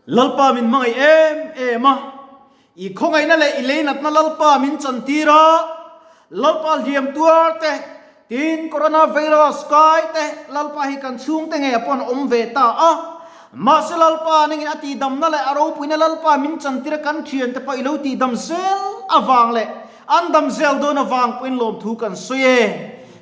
Lalpa min hmangaih em em a, i khawngaihna leh i leinatna Lalpa min chantir a, Lalpa hliam tuar te, tin coronavirus kai te Lalpa hi kan chhungte ngei pawh an awm ve ta a, mahse Lalpa nangin a tihdamna leh a ropuina Lalpa min chantir a kan thiante pawh i lo tihdam zel avang leh an dam zel dawn avang pawhin lawmthu kan sawi e.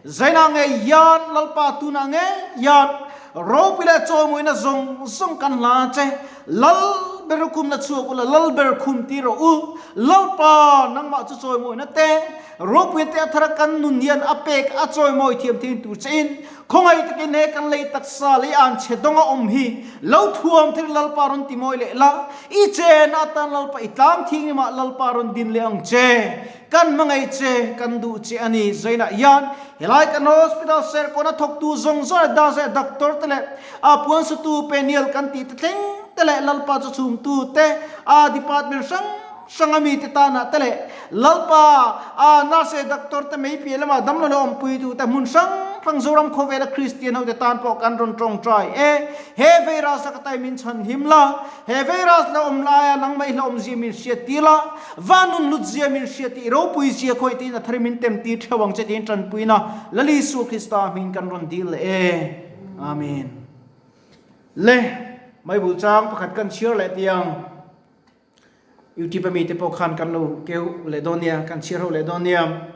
Zainah ngei hian Lalpa tunah ngei hian ropui leh chawimawina zawng zawng kan hla che. Lal ber khumna chhuak ula, Lal ber khum ti rawh u. Lalpa nangmah chu chawimawina te, ropuia te a thara kan nun hian a pek a chawimawi thiam thei tur che in khawngaih takin he kan lei taksa lei an chhe dawnga awm hi lo thuam thei Lalpa rawn ti mawi leh la, i chena atan Lalpa i tlang thinglimah Lalpa rawn din leh ang che. Kan hmangaih che, kan duh che a ni. Zainah hian helai kan hospital serkawn a thawktu zawng zawng leh nurse leh doctor te leh a puansutu penial kan tih te thleng te leh Lalpa chu chhumtu te a department hrang hrang a mite tanah te leh Lalpa a nurse leh doctor te mei piah lamah damlo leh awmpuitu te hmun hrang hrang Zoram khawvela Kristian hote tan pawh kan rawn tawngtai e. He virus laka tai min chhan him la, he virus la awm laia nangmah i hlauhawm zia min hriat tir la, va nun hlut zia min hriat tih ropui zia khawi tiin a thar min tem tir theuh ang che tiin tanpuina Lal Isua Krista hming kan rawn dil leh e. Amen. Le, Bible chang pakhat kan chhiar leh tiang YouTube a mite pawh khan kan lo keu leh dawn nia, kan chhiar ho leh dawn nia.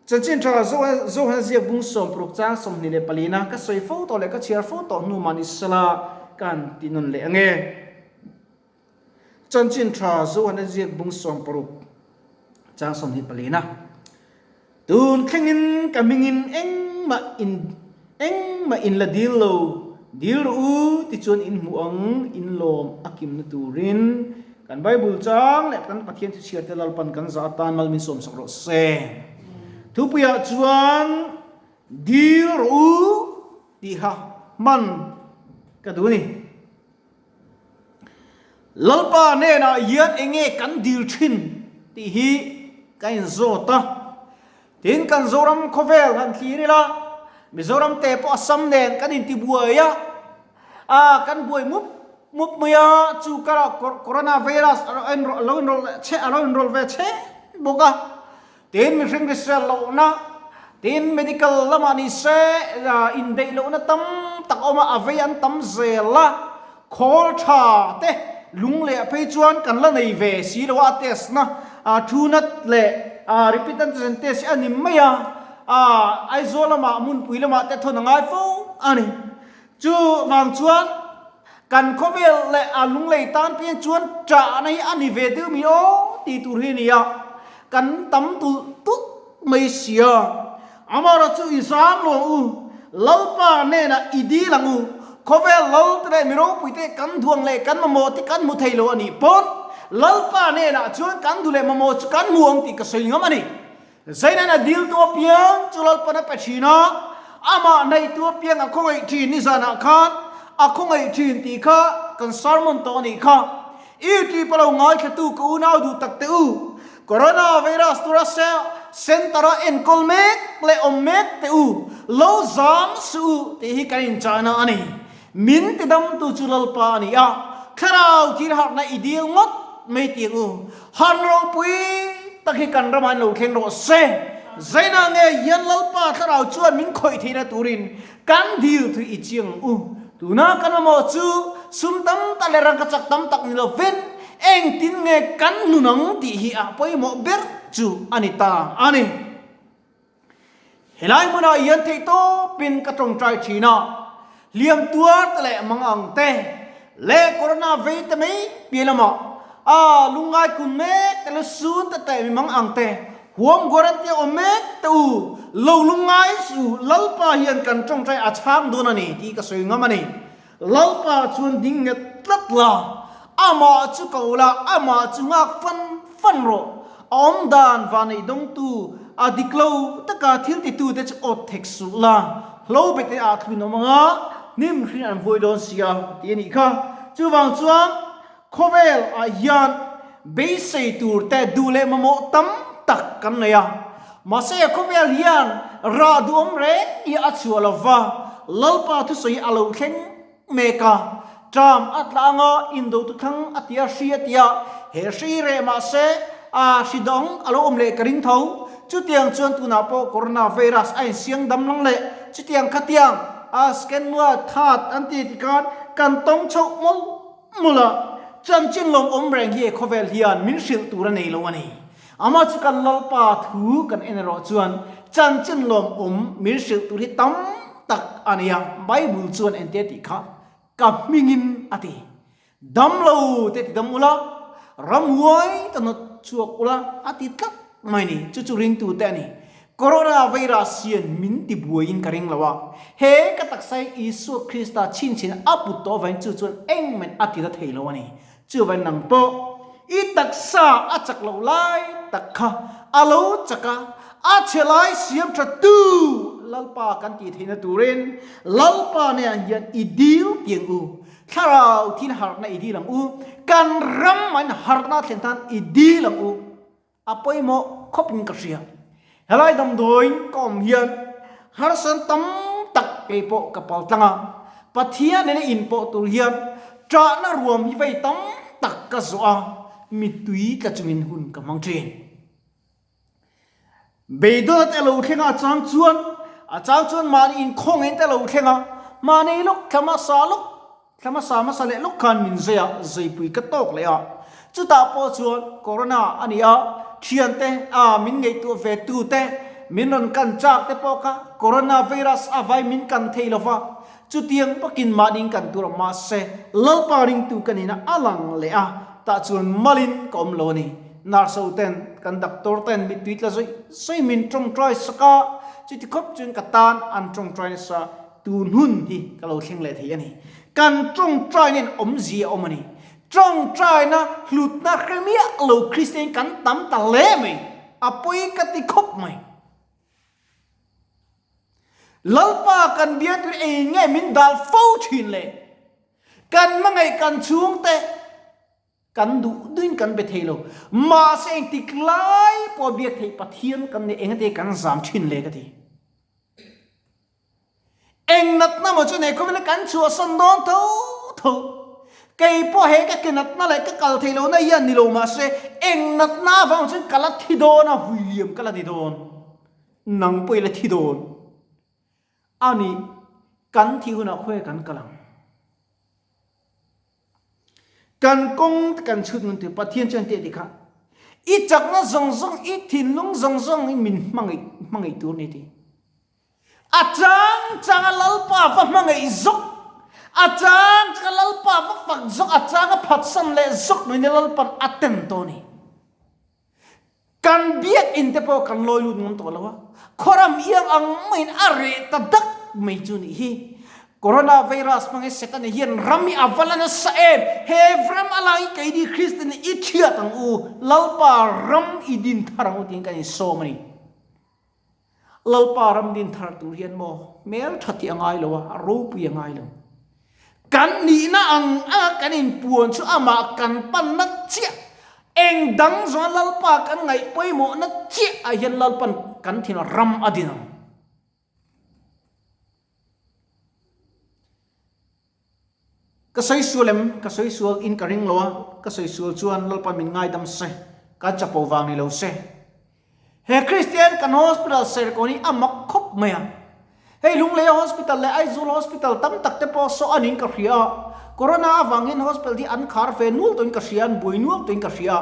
Chanchin tha Johan ziak bung 60 chang 24 na ka sawi fo tawh leh ka chhiar fo tawh hnu mah ni sela kan ti nawn leh ange. Chanchin tha Johan ziak bung 60 chang 24 na tun thlengin ka hmingin engmah in engmah in la dil lo dil rawh u tichuan in hmuh ang in lawm a kimna turin Kan Bible chang leh kan Pathian thu chhiar te Lalpan kan zah atan mal min sawmsak rawh se. Thupuiah chuan dil rawh u tih kha hman ka duh a ni. Lalpa hnenah hian enge kan dil thin tih hi ka inzawt a. Tin kan Zoram khawvel han thlir ila, Mizoram te pawh Assam nen kan intibuai a, a kan buai mup mup mai a, chu karah corona virus a lo inrawlh che a lo inrawlh ve che bawk a, tin mihring hrisel lohna, tin medical lamah ni se indaih lohna tam tak a awm a, a vei an tam zel a, khawl tha te lung leh phei chuan kan la nei ve si lo a, a test na thu nat leh repeat antigen test hi a ni mai a, Aizawl lamah hmunpui lamah te thawn a ngai fo a ni. Chu vang chuan kan khawvel leh a lunglei tan pian chuan ṭahna hi a ni ve deuh mi aw tih tur hi a ni a, kan tam tulh tulh mai sia. Amaherawhchu chu i zam lo ang u, Lalpa hnenah i dil ang u, khawvel lal te leh mi ropui te kan duang leh kan mamawh te kan hmu thei lo a nih pawn Lalpa hnenah chuan kan duh leh mamawh chu kan hmu ang tih ka sawi ngam a ni. Zainain a diltu apiang chu Lalpan a pe thin a, amah hnaihtu apiang a khawngaih thin nizanah khan a khawngaih thin tih kha kan sermon tawh a nih kha. I tih pawh lo ngaithlatu ka unau duh tak teh u, Coronavirus tura center a enkawl mek leh awm mek teh u, lo zam suh u tih hi kan inchahna a ni. Min tidamtu chu Lalpa a ni a, thlarau thil harhna i dil ngawt mai tih ang u. Han ropui tak hi kan ramah in lo thleng rawh se. Zainah nge hian Lalpa thlarau chuan min khawih theihna turin kan dil thui i chiang ang u. Tuna kan mamawh chu sum tam tak leh rangka chak tam tak ni lovin engtin nge kan nun ang tih hi a pawimawh ber chu a ni ta a ni. Helai hmunah hian theihtawpin ka tawngtai thin a, hliam tuar te leh mang ang te leh corona vei te mai piah lamah a lungngai kun mek te leh sun te teh mi mang ang te huam guarantee a awm mek te u lo lungngai suh u Lalpa hian kan tawngtai a chhang dawn a ni tih ka sawi ngam a ni. Lalpa chuan ding nghet tlat la, amah chu ko la, amah chu nghak fan fan rawh. A awm dan vanneih dawngtu, a dik lo taka thil titute chu awt thek suh la, hlo bete ah thlun awm anga hnim hrin an vuai dawn sia tih a nih kha. Chuvang chuan khawvel ah hian beisei tur te duh leh mamawh tam tak kan nei a. Mahse khawvel hian rah duhawm reng hi a chhuah lo va, Lalpa thusawi a lo thleng mek a. Ṭam a tla anga indo tu thlang a tia hri a tia, he hri reh mah se a hri dang a lo awm leh ka ring tho. Chutiang chuan tunah pawh Corona virus a insiang dam lang leh chutiang khatiang a scan nua that an ti ti khan kan tawng chhoh mawlh mawlh a, chanchin lawmawm reng hi khawvel hian min hrilh tur a nei lo a ni. Amah chu kan Lalpa thu kan en erawh chuan chanchin lawmawm min hrilh tur hi tam tak a nei a, Bible chuan engtia tih kha Ka hmingin a ti. Dam lo te ti dam ula, ramhuai ta nawt chhuak ula a ti tlat mai ni. Chu chu ringtu te a ni. Corona virus hian min ti buaiin ka ring lo a. He ka taksa hi Isua Krista chhinchhin a put tawh avangin chu chuan engmah a ti la thei lo a ni. Chuvain nang pawh i taksa a chak loh lai tak kha a lo chak a, a chhe lai siam tha tu Lalpa kan tih theihna turin Lalpa neiah hian i dil tiang u, thlarau thil harhna i dil ang u, kan ram an harhna thlen tan i dil ang u. A pawimawh khawpin ka hria. Helai damdawiin ka awm hian harsan tam tak kei pawh ka pal tlang a, Pathian nena inpawh tur hian ṭahna ruam hi vei tam tak ka zawh a, mittui tla chungin hun ka hmang ṭhin. Beidawn te a lo thleng a, a chang chuan a chang chuan mahni inkhawngin te a lo thleng a, mahni lawk thla hmasa lawk Thla hmasa hmasa leh lawk khan min zai a, zaipui ka tawk leh a. Chutah pawh chuan Corona a ni a, thiante a min ngaihtuah ve tu te, min rawn kan chak te pawh kha Corona virus a vai min kan thei lo va, chutiang bakin mahni kan tur a mahse Lalpa ringtu ka nihna a lang leh a, tah chuan malin ka awm lo a ni. Nurse ho ten, kan doctor ten mittui tla zawih zawih min tawngtai sak a, chuti khawp chuan ka tan an tawngtai nasa. Tun hun hi ka lo thleng leh thei a ni. Kan tawngtaina in awmzia a awm a ni. Tawngtaina hlutna hre miah lo Kristian kan tam ta hle mai. A pawi ka ti khawp mai. Lalpa kan bia tur ei nge min dal fo thin le. Kan hmangaih kan chhungte kan duh duhin kan be thei lo. Mahse engtik lai pawh biak theih Pathian kan nei engate kan zam thin le ka ti. Eng natna maw chu nei khawvela kan chhuahsan dawn tho tho. Kei pawh he ka ke natna leh ka kal theih lohna hian ni lo mahse eng natna avang chuan ka la thi dawn a, vui liam ka la ni dawn. Nang pawh i la thi dawn a ni, kan thih hunah khawiah kan kal ang. Kan kawng te kan chhut ngun tur Pathian chuan tih a ti kha, I chakna zawng zawng, i thinlung zawng zawng in min hmangaih hmangaih tur a ni ti. A chang changa Lalpa va hmangaih zawk, a chang changa Lalpa va fak zawk, a changa phatsan leh zawk mai ni Lalpan a ten tawh a ni. Kan biakinn te pawh kan lawi lut ngam tawh lo a, khawram iang ang maiin a reh ta dak mai chu nih hi. Corona virus hmangin Setana hian ram hi a va la nasa em? He ram a lang hi keini Kristian hi i thiat ang u, Lalpa ram i din thar ang u tiin kan insawm a ni. Lalpa ram din thar tur hian maw hmel tha tih a ngai lo a, a ropui a ngai lo. Kan nihna ang anga kan inpuan chu amah kan panna chiah, eng dang zawnga Lalpa kan ngaih pawimawhna chiah ah hian Lalpan kan thin ram a din ang. Ka sawi sual em? Ka sawi sual in ka ring lo a, ka sawi sual chuan Lalpa min ngaidam se, ka chapo vang ni lo se. He Kristian kan hospital Serkawn hi a mak khawp mai a. Hei Lungleia hospital leh Aizawl hospital tam tak te pawh saw anin ka hria a, Corona avang hian hospital hi an khar ve nual tawhin ka hria, an buai nual tawhin ka hria a.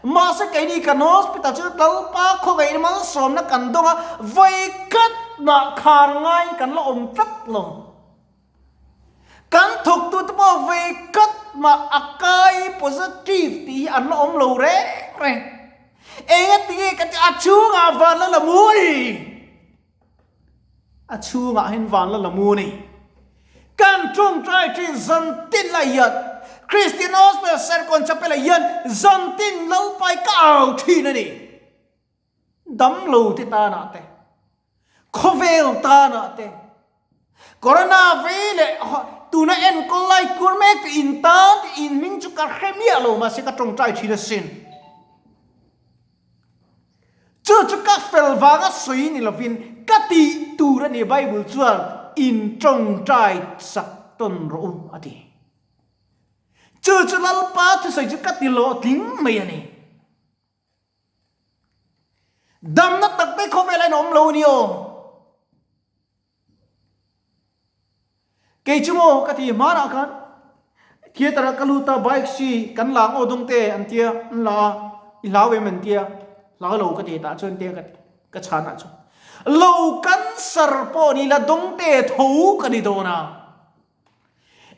Mahse keini kan hospital chu Lalpa khawngaih malsawmna kan dawng a, vawikhat mah khar ngaiin kan la awm tlat lo. Kan thawktute pawh vei khat mah a kai positive tih hi an la awm lo reng reng. Enga tinge ka ti a chhungah van la la mu a ni. A chhungah hian van la la mu a ni. Kan tawngtai thin zan tin lai hian Christian Hospital Serkawn Chapel ah hian zan tin Lalpai ka au thin a ni. Dam lo te tanah te, khawvel tanah te, Corona vei leh tuna enkawl lai tur mek te in tan te in hming chu ka hre miah lo mahse ka tawngtai thin asin. Chu chu ka fel vanga sawi ni lovin ka tih tur a ni Bible chuan in tawngtai sak tawn rawh u a ti. Chu chu Lalpa thusawi chu ka ti hlawhtling mai a ni. Damna tak te khawvel a inawm lo a ni aw. Kei chu maw ka ti hmanah khan theatre ah ka lut a bike si kan la ang aw dawng te an tia an la a i hlau em an tia hlau lo ka ti tah chuan tia ka chhan ah chuan lo cancer pawh ni la dawng te tho ka ni dawn a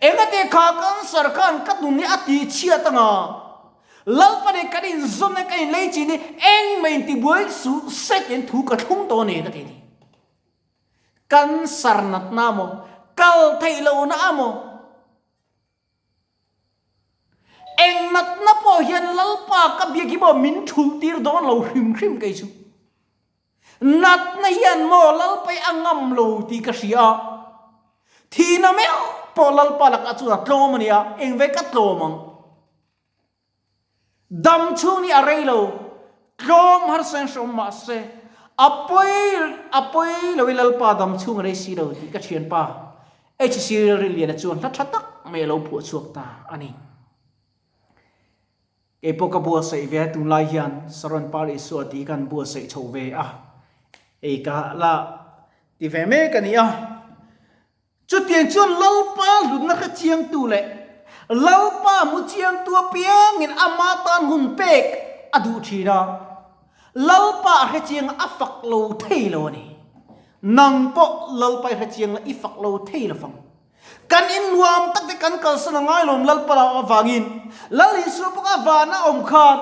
engate kha cancer khan ka nun hi a tih chhiat anga Lalpa nen kan inzawmna kan inlei chin hi engmah intibuai suh sek in thu ka thlung tawh a ni ka ti a ni. Cancer natna maw? Kal theih lohna a maw? Eng natna pawh hian Lalpa ka biak hi maw min thulh tir dawn lo hrim hrim kei chu. Natna hian maw Lalpa hi a ngam lo tih ka hria a. Thihna meuh pawh Lalpa lakah chuan a tlawm a nia, eng ve ka tlawm ang. Dam chhung hi a rei lo, tlawm harsa in hrawm mah se, a pawi a pawi lo i Lalpa dam chhung a rei si lo tih ka thianpa HC Rilliana chuan hla tha tak mai a lo phuah chhuak ta a ni. Kei pawh ka buatsaih ve a, tunlai hian Saron Par Isua tih kan buatsaih chho ve a, hei ka la ti ve mek a ni a. Chutiang chuan Lalpa hlutna hre chiangtu leh Lalpa hmu chiangtu apiangin ama tan hun pek a duh thin a, Lalpa a hre chiang a fak lo thei lo a ni. Nang pawh Lalpa i hre chiang la i fak lo thei lo fang. Kan innuam tak te kan kalsan a ngai lawm Lalpa lo avangin Lal Isua bawk a van a awm khan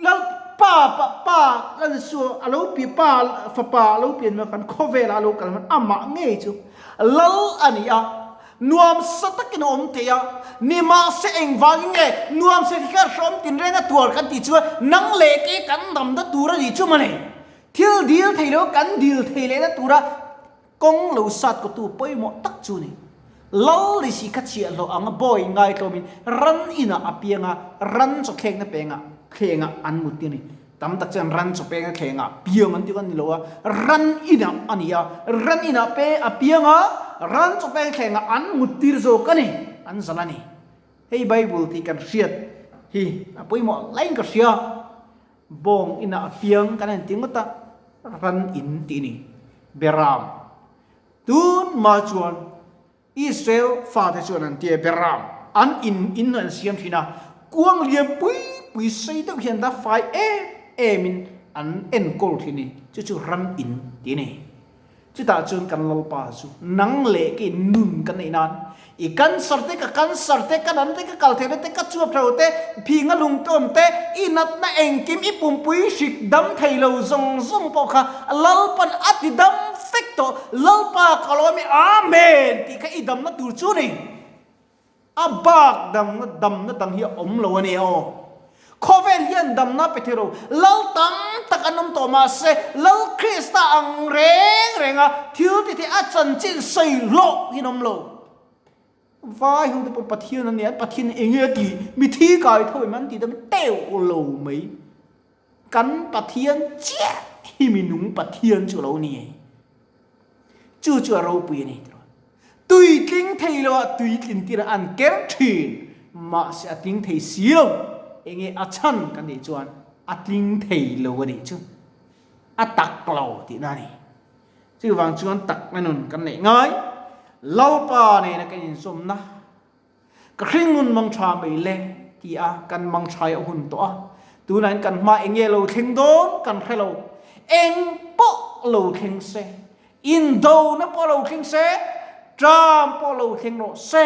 Lalpa pa pa Lal Isua a lo pi pa fapa a lo pian hma khan khawvelah a lo kal hman amah ngei chu Lal a ni a, nuamsa takin a awm thei a, nimahse engvangin nge nuamsa khi kha hrawm tinreng a tuar kan tih chuan nang leh kei kan damna tur a nih chu mawle. Thil dil thei lo kan dil thei lehna tura kawng lo sat kawtu pawimawh tak chu a ni. Lal ni si kha chhiahhlawh anga bawi ngaitlawmin ran inah a piang a, ran chawthlekna pengah thlengah an mut tir a ni. Tam tak chuan ran chaw peng a thleng ah piang an ti kha a ni lo a, ran inah a ni a, ran inah pe a piang a, ran chaw peng thleng ah an mut tir zawk a ni, an zalh a ni. Hei Bible tih kan hriat hi a pawimawh laiin ka hria, bawng inah a piang kan en ti ngawt a, ran in tih a ni, Beram. Tun mah chuan Israel fate chuan an ti a, Beram, an in in an siam thin a, kuang lian pui pui sei deuh hian la fai em em in an enkawl thin ni, chu chu ram in ti a ni. Chutah chuan kan Lalpa chu nang leh kei nun kan neih nan, i cancer te, ka cancer te, ka dam te, ka kal theihna te, ka chuap tho te, phinga lungtawm te, i natna engkim, i pumpui hrik dam thei lo zawng zawng pawh kha Lalpan a ti dam fek tawh, Lalpa ka lawm i Amen tih kha i damna tur chu ni. A bak damna damna dang hi a awm lo a ni aw. Khawvel hian damna pe thei ro, Lal tam tak an awm tawh mahse Lal Krista ang reng renga thil ti thei a chanchin sawi hlawh hi an awm lo. Vai ho te pawh Pathian an ni a, Pathian eng nge a tih? Mithi kai tho em an tih te teuh lo mai. Kan Pathian chiah hi minung Pathian chu lo ni. Chu chu a ropui a ni tiraw. Tui tling thei lo ah tui tlin tir an ker thin, mahse a tling thei si lo. Eng nge a chhan kan tih chuan a tling thei lo a nih chu. A tak lo tihna a ni. Chuvang chuan takna nun kan neih ngai, Lalpa nena kan inzawmna, ka hringnun mang tha mai le ti a kan mang thai a hun tawh a, tunah hian kan hma eng nge lo thleng dawn kan hre lo, eng pawh lo thleng se, indona pawh lo thleng se, ṭam pawh lo thleng rawh se,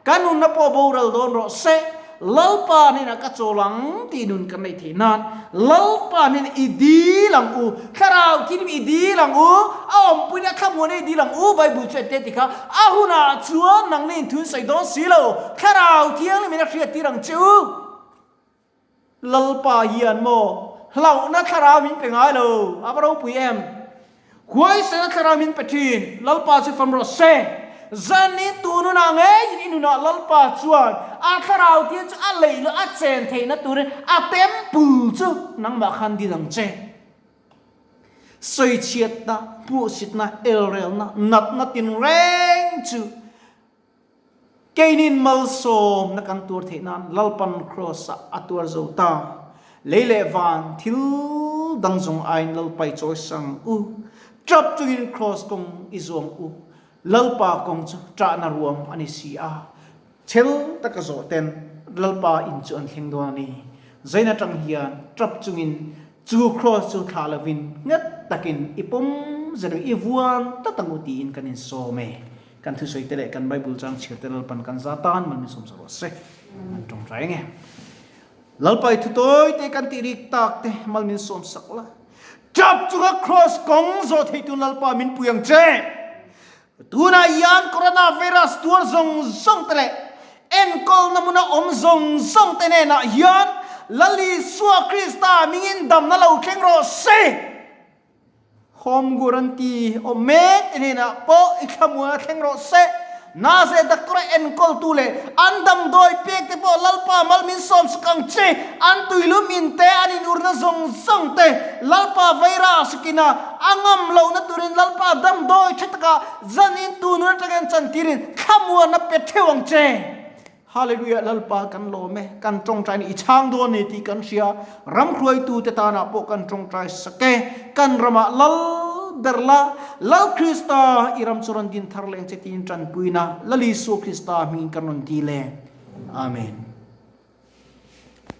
ka nunna pawh boral dawn rawh se, Lalpa hnenah ka chawl ang tih nun kan neih theih nan Lalpa hnenah i dil ang u, Thlarau thilim i dil ang u, a awmpuina thlamuana i dil ang u, Bible chu ente ti kha a hunah chuan nangni in thun sawi dawn si lo, Thlarau Thianghlim in a hriattir ang che u. Lalpa hian maw hlauhna thlarau min pe ngai lo, a va ropui em? Huaisena thlarau min pe thin, Lalpa chu fam rawh se. Zanin tu nunah ngeiin i nunah Lalpa chuan a thlarau tir chu a leih loh a chen theihna turin a temple chu nangmah khan din ang che. Sawichhiatna, hmuhsitna, elrelna, natna tinreng chu. Keinin malsawmna kan tuar theih nan Lalpan Kraws-ah a tuar zo ta. Lei leh van thil dang zawng aiin Lalpa i chawisang u. Ṭap chungin Kraws kawng i zuang u. Lalpa kawng chu ṭahna ruam a ni si a. Chhel taka zawh ten Lalpa in chu an thleng dawn a ni. Zain aṭang hian ṭap chungin chu Kraws chu thlah lovin nghet takin i pawm zet ang, i vuan tlat ang u tiin kan insawm e. Kan thusawi te leh kan Bible chang chhiar te Lalpan kan za tan mal min sawm sa rawh se. An tawngtai ang e. Lalpa i thutawi te kan tih rik tak te mal min sawm sak la. Ṭap chunga Kraws kawng zawh thei tu Lalpa min pui ang che. Tunah hian Coronavirus tuar zawng zawng te leh enkawlna hmuna awm zawng zawng te hnenah hian Lal Isua Krista mingin damna lo thleng rawh se. Home guarantee awm mek te hnenah pawh i thlamuan a thleng rawh se. Naze doctor a enkawltu leh an damdawi pek te pawh Lalpa mal min sawm sak ang che. An tuilum in te, an inurna zawng zawng te Lalpa virus kina a ngam lohna turin Lalpa damdawi tha taka zan in tun hun atangin chantirin thlamuan a pe theuh ang che. Hallelujah Lalpa kan lawm e, kan tawngtai ni i chhang dawn ni tih kan hria, ram hruaitu te tanah pawh kan tawngtai sak e, kan ramah Lal ber la, Lal Krista i ram chu rawn din thar leng che tiin tanpuina Lal Isua Krista hmingin kan rawn dil e. Amen.